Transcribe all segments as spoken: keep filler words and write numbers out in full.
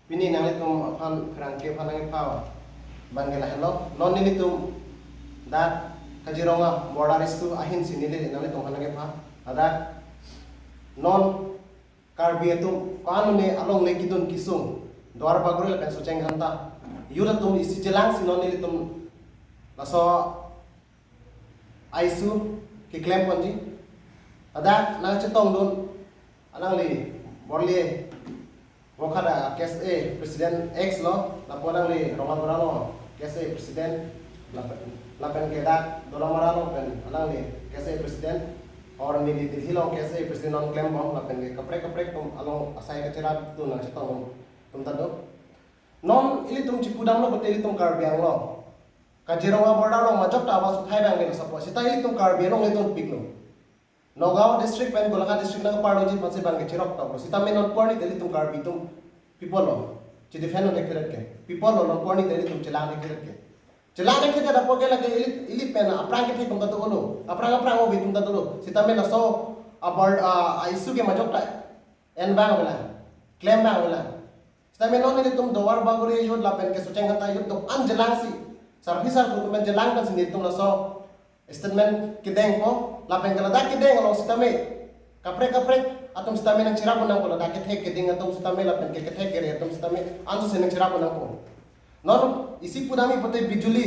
Pini nanglitum aphan pherangke aphan nangkepha abang ke lahenlo. Non nelitum dak Kaziranga border issue ahin si neli nanglitum aphan nangkepha. Ladak non Karbi atum ko-an ne alongle kedun kesung Duar Bagori lapen Socheng Ghanta youth atum isi chelangsi non nelitum laso a-issue keklem ponji. Ladak nangchetongdun alangli Borli Bokhada K S A President ex lo, lapu alangli Rongabura lo K S A President, lapen, lapen ke dak Dolamara lo pen alangli K S A President, or neli Delhi lo K S A President non klembom, lapen ke kaprek kaprek atum along asai kacherapdun nangchetongdun atum ta do. Non ilitum chipudamlo pute ilitum Karbi Anglong Kaziranga border along majok ta awas uthai abang ke laso apot. Seta ilitum Karbi Anglong le dunpiklo. Nagaon district pen Golaghat district nangparloji aphansi abang ke chirok toklo. Sitame non porni ta ilitum Karbi atum people lo chidefend thekthe ke. People lo non porni ta ilitum chelang thekthe ke. Chelang thekthe apot ke lake ili, ili pen aphrang kethek atum ta dolo. Aphrang aphrang ove atum ta dolo. Sitame laso a-border a-issue ke majok ta en abang avelang, klem abang avelang. Sitame non nelitum Duar Bagori youth lapen ke Socheng Ghanta youth do-an chelangsi, sarpi sarpo atum chelang pensi nelitum laso statement kedengpo, lapen ke ladak kedeng along sitame kaprek kaprek atum sitame nangcherapdun nangpo, ladak kethek keding atum sitame lapen ke kethek kere atum sitame anso si nangcherapdun nangpo. Non isi pudamji pute Bijuli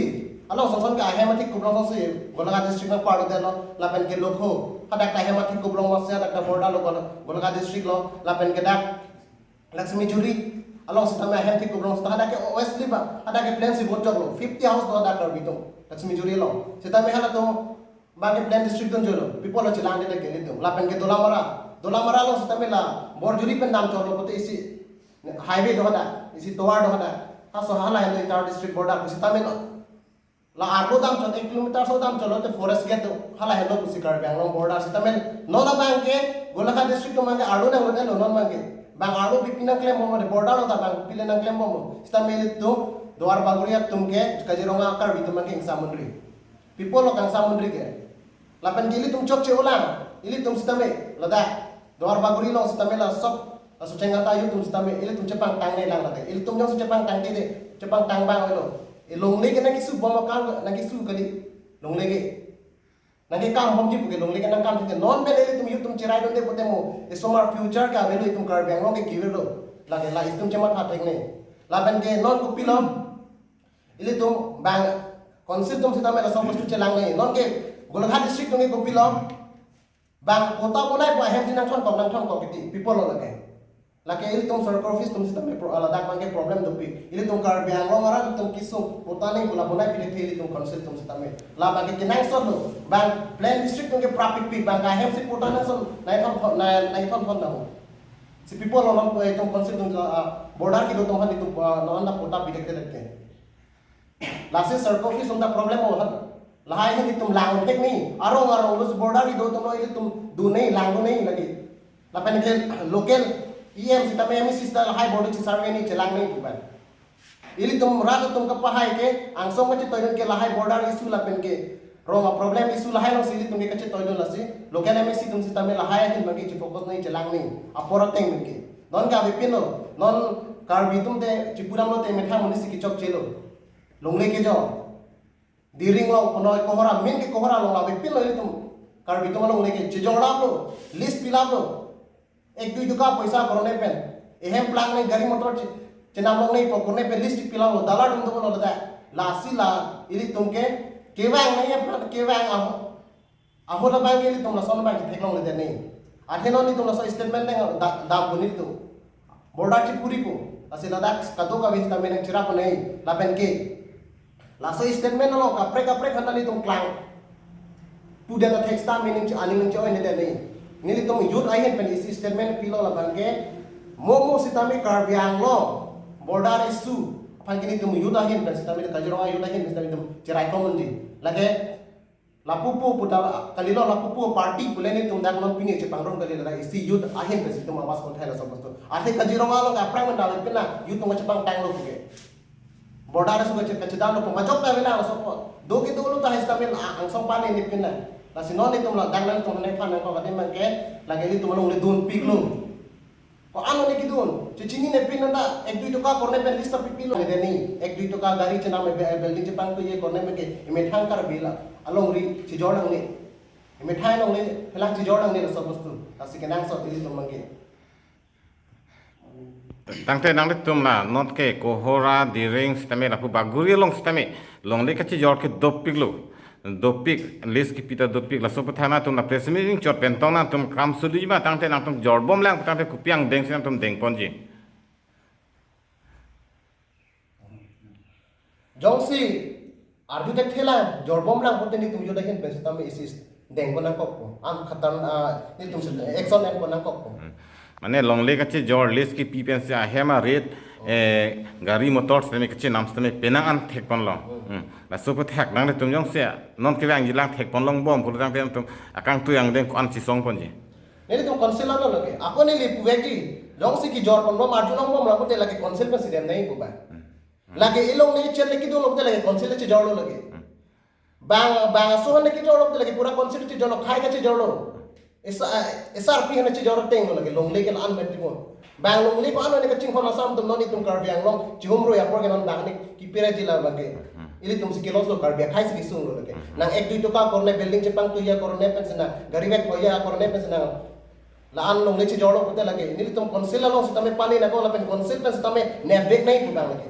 along songson ke ahem athik kublong songsi Golaghat district nangparlodetlo, lapen ke Lokho hadak ta ahem athik kublong masi hadak ta border lo Gol-, Golaghat district lo, lapen ke dak Laxmi Juri along sitame ahem athik kublong seta hadak ke West Liba, hadak ke plain si vote joklo, fifty house do hadak Karbi atum Laxmi Juri along. Sitame halatum abang ke plain district dunjolo, people lo chelang thekthe ke ilitum. Lapen ke Dolamara, Dolamara along sitame la Borjuri pen damchotlo pute isi highway do hadak, isi tovar do hadak. Halaso hala helo inter district border pu sitame lo. La arlo damchot, ek kilometer so damchotlo te forest gate do. Hala helo pusi Karbi Anglong border sitame non abang ke Golaghat district atum abang ke arlo nanglutlo non abang ke. Bang arlo pipi nangklembom, border lo ta bang pipi le nangklembom. Sitame ilitum Duar Bagori atum ke Kaziranga Karbi atum abang ke ingsamundri. People lo kangsamundri ke. Lapen ke ilitum chokche ulang, ilitum sitame ladak Duar Bagori along sitame la sok, la Socheng Ghanta youth atum sitame ilitum chepangtang ne lang lake. Ilitum jongsi chepangtang te de, chepangtang abang avelo. E longle ke nangkesu bom akam, nangkesu kali longle ke. Nangkekambomji puke longle ke nangkam te. Non pen ilitum youth atum cheraidunde pute mo, isomar future ke avelo, itum Karbi Anglong ke kevirlo. Lake la itum chematha theknei. Lapen ke non kopilo, ilitum bang council atum sitame laso bostu chelangnei. Non ke Golaghat district atum ke kopilo, bang patta bonaipo ahemsi nangthonkok, nangthonkok kiti, people lo lake. Lake ilitum circle office atum sitame pro-, ladak abang ke problem dopik. Ilitum Karbi Anglong arat atum kesung patta nangji pu la bonai pidethe ilitum council atum sitame. La abang ke kenangsot lo, bang plain district atum ke prapikpik, bang ahemsi patta nangson, nangthon, nang, nangthonthon nang. Si people lo non, eh, itum council atum, ah, border kedo atum aphan itum, ah, non anta patta pidethe ke. Lasi circle office atum ta problem o han. Lahai ahin itum lang theknei. Arong arong lo border kedo atum lo itum dunei, langdunei lake. Lapen ke local E M sitame M A C sita lahai border chesurvey nei, chelangnei pu abang. Ilitum rat atum kapahai ke angsong kachetoidun ke lahai border issue lapen ke rong a-problem issue lahai alongsi ilitum ke kachetoidun, lasi local M A C atum sitame lahai ahin abang ke chefocus nei, chelangnei. Apor ateng abang ke. Non ke avepinlo, non Karbi atum te chipudamlo te metha amonit si kechokchelo. Longle kejok. Diring along, Konoi, Kohora, main ke Kohora along avepinlo ilitum. Karbi atum alongle ke chejorlaplo, list pilaplo. Ek dui duka poisa korone pen. Ehem plangnei, gari motor che-, chenam longnei pu korone pen list pilaplo. Dalar atum atum lo ladak. Lasi la ilitum ke kevangnei, kevang aho. Ahut abang ke ilitum lason abang ke theklongledet nei. Athe non itum laso statement nang da-, dampo nelitum. Border chipuripo. Lasi ladak kadokave sitame nangcherapnei. Lapen ke laso statement along kaprek kaprek aphan ta nelitum klang pudet athak sitame ning aning nangche-oinedet nei. Nelitum youth ahin pen isi statement pilo, labang ke mo mo sitame Karbi Anglong border issue aphan ke nelitum youth ahin pen sitame, Kaziranga youth ahin pen sitame nelitum cheraikom unji. Lake lapupu puta kalilo, lapupu party pule nelitum dak non pini chepangrum kali, ladak isi youth ahin pensi itum awas uthai laso bostu. Athe Kaziranga along ke aphrang menda avepinlang, youth atum chepangtanglo puke. Border issue kache-, kachedamlo pu majok ta avelang laso apot. Do kedo lo ta hai sitame angsong pane nepinlang. Lasi non itum ladak nangtum nephan nangkok adim abang ke, lake ilitum alongle dunpiklo. Ko-an ne kedun, chechinine pinta, ek dui toka korne pen list ta pipilo. Deni, ek dui toka gari chenam, building chepangtui korne pen ke, emethang Karbi la, alongri chejor nangne. Emethang nangne, phelang chejor nangne laso bostu. Lasi kenangsot ilitum abangke. Tangte nanglitum la, non ke Kohora, Diring, sitame lapu Bagori along sitame, longle kachejor ke dopiklo. Dopik, list kepi ta dopik, laso aputhak nangtum la press meet chot pen tong nangtum kam suli ma tangte nangtum jorbomlang tangte kopi angdeng si nangtum dengponji. Jongsi arju thekthe lang, jorbomlang pute nelitum youth ahin pen sitame isis dengpon nangkokpo. An khatan, ah, nelitum action enpon nangkokpo. Hmm. Mane longle kachejor list kepi pensi ahem arit, eh, gari motor sitame kachenam sitame penang an thekponlong. Hmm. Hmm. Laso aputhak nanglitum jongsi non kevangji lang thekponlongbom pulo tangte nangtum akangtui angdeng ko-an chesongponji. Nelitum council along lake. Ako neli puvekji. Jongsi kejorponbom arjulongbomlang pute lake council pen si dem nangji pu ba. Hmm. Lake ilongle chen le kedunlo pute lake council le chejorlo lake. Hmm. Bang, bang asohan le kejorlo pute lake pura council chejorlo, khei kachejorlo. Esa, S R P hana chejor ateng lo lake longle ke la-an pen tipon. Bang longle ko-an ne kachinghon asam atum non itum Karbi Anglong chihumroi apor ke non bang ne kipira jila abangke. Hmm. Ilitum si kelos lo Karbi akhei si kesung lo lake. Hmm. Nang ek dui toka korne building chepangtui korne pen sina gari vek hoya korne pen sina la-an longle chejorlo pute lake. Nelitum council along sitame pani nangkok lapen council pen sitame nepvek nangji pu bang lake.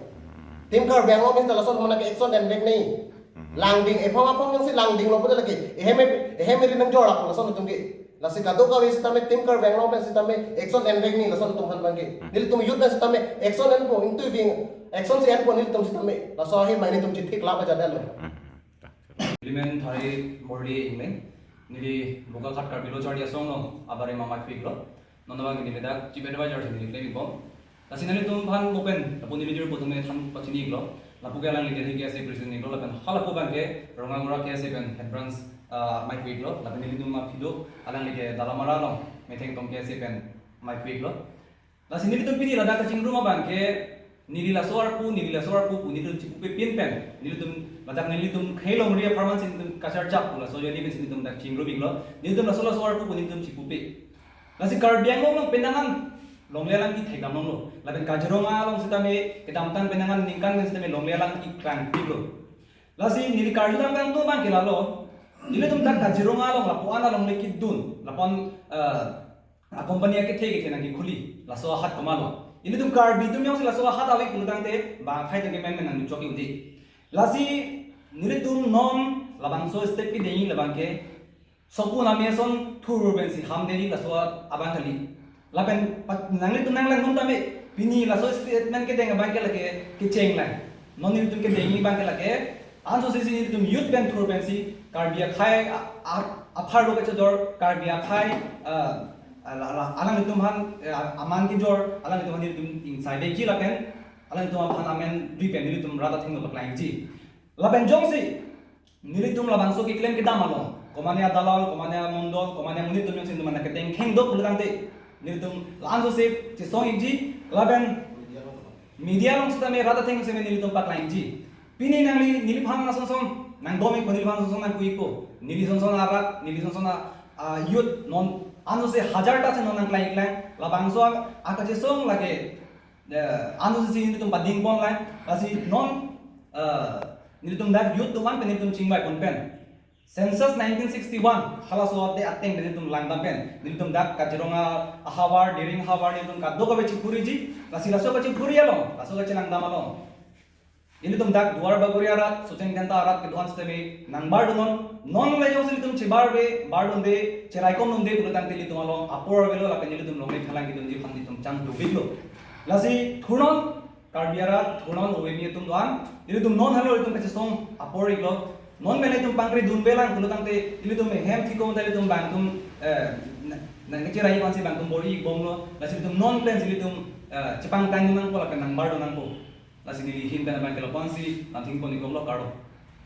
Team Karbi Anglong pen ta lason mana ke action envek nangji. Mhm. Langding, ephong aphong jongsi langdinglo pute lake. Ehem, ehem eri nangjor ako lason atum ke. Lasi kadokave sitame Team Karbi Anglong pen sitame action envek nangji lason atum aphan abangke. Mhm. Nelitum youth pen sitame action enpo, ingtui ving, action si enpo nelitum sitame. Laso ahi mai nelitum chithik lap aja dalo. Mhm. Neli men Thari Mordi Engleng, neli Bokakhat Karbi Lo Charli Asong along abarim amei pik lo. Non abang neli dak Chief Advisor si neli klem ikbom. Lasi nanglitum aphan open, lapu neli jur puthum ne than pachini iklo. Lapu ke alangli Delhi K S A President iklo, lapen halapu abangke Rongagora K S A pen Head Branch, ah, amei pik lo, lapen nelitum aphi do, alangli ke Dalamara along, Methengtong K S A pen amei pik lo. Lasi nelitum pini ladak kachingrum abangke, neli laso arpu, neli laso arpu pu nelitum chipupe pin pen, nelitum ladak nelitum khei longri apharman si nelitum kacharjap pu laso ajoine pen si nelitum dak chingrum iklo, nelitum laso laso arpu pu nelitum chipupe. Lasi Karbi Anglong along penang an longle alam kethekdam longlo. Lapen Kaziranga along sitame kedamtang penang an ningkan pen sitame longle alam keklangpiklo. Lasi neli karjudam kangtung abangke lalo. Nelitum dak Kaziranga along lapu-an alongle kedun. Lapu-an, eh, a company akethe kethe nangkekhuli. Laso ahat komatlo. Nelitum Karbi atum jongsi laso ahat ave pulo tangte bang akhei atum ke menmen nangchok ke-ode. Lasi nelitum non labangso step kedengji labangke Sokun amei ason thur pensi hamde ji laso abang kali. Lapen pa-, nanglitum nanglangdun tame pini laso statement kedeng abang ke lake kecheng lang. Non nelitum kedengji abang ke lake anso sisi nelitum youth pen thur pensi Karbi akhei a-, a-, apharlo kachejor Karbi akhei, ah, ala, ala, alanglitum aphan, eh, aman kejor, alanglitum aphan nelitum ingsaidetji lapen alanglitum aphan amen dui pen nelitum rat athengno paklangji. Lapen jongsi nelitum labangso keklem kedam along, komane adalal, komane amondol, komane amonit atum jongsi nelitum aphan kedengkheng do pulo tangte, nelitum la-anso si chesong ikji, lapen media along sitame rat atheng sitame nelitum paklang ikji. Pini nangli neliphan asonson nangdom ikpo, neliphan asonson nangpu ikpo, neli sonson arat, neli sonson a, a, youth non anso si hajar ta si non nangklang iklang, labangso a, akachesong lake, eh, anso si nelitum padingpon lang, lasi non, eh, nelitum dak youth atum an pen nelitum chingvaipon pen. Census nineteen sixty-one, halaso ade ateng pen nelitum langdam pen. Nelitum dak Kaziranga ahavar, Diring ahavar, nelitum kadokave chiphuriji, lasi laso kachiphuri along, laso kachelangdam along. Nelitum dak Duar Bagori arat, Socheng Dhenta arat kedo-an sitame nangbardunon, non le jongsi nelitum chebarve, bardunde, cheraikomdunde pulo tangte nelitum along apor avelo lapen nelitum longle phelang kedunji aphan nelitum chang doveklo. Lasi thurnon, Karbi arat, thurnon ove mi atum do-an, nelitum non halo nelitum kachesong apor iklo, non mene nelitum pangkri dunvelang pulo tangte, nelitum hem thiko mata nelitum bang atum, eh, na, na, nangcherai aphansi bang atum bor-i bomlo, lasi nelitum non pensi nelitum, eh, chepangtangdun nangpo lapen nangbardun nangpo. Lasi neli ahin pen abang ke lapu-ansi, nangthingpon iklo, kardom.